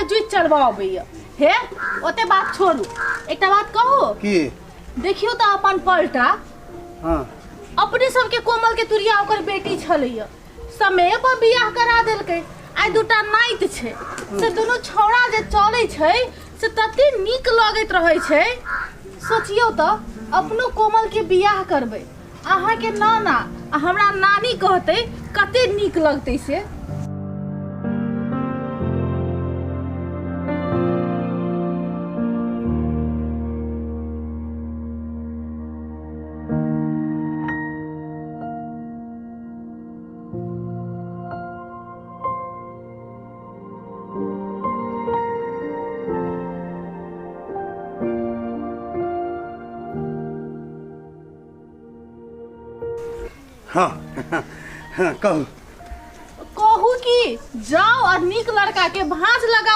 जुति चलबऽ अबैया। हे, ओते बात छोड़ू, एकटा बात कहू। की? देखियौ तऽ अपन पलटा। हाँ। अपने सबके कोमल के तुरिया ओकर बेटी छलैया, समय पर बियाह करा देलकै। आइ दूटा नाइत छै, से दुनू छौड़ा जे चलै छै से तते नीक लगैत रहै छै। सोचियौ तऽ अपनो कोमल के बियाह करबै, अहाँके नाना आ हमरा नानी कहतै, कते नीक लगतै से। हाँ हाँ, कहू। कहू कि जाओ और नीक लड़का के भांज लगाओ।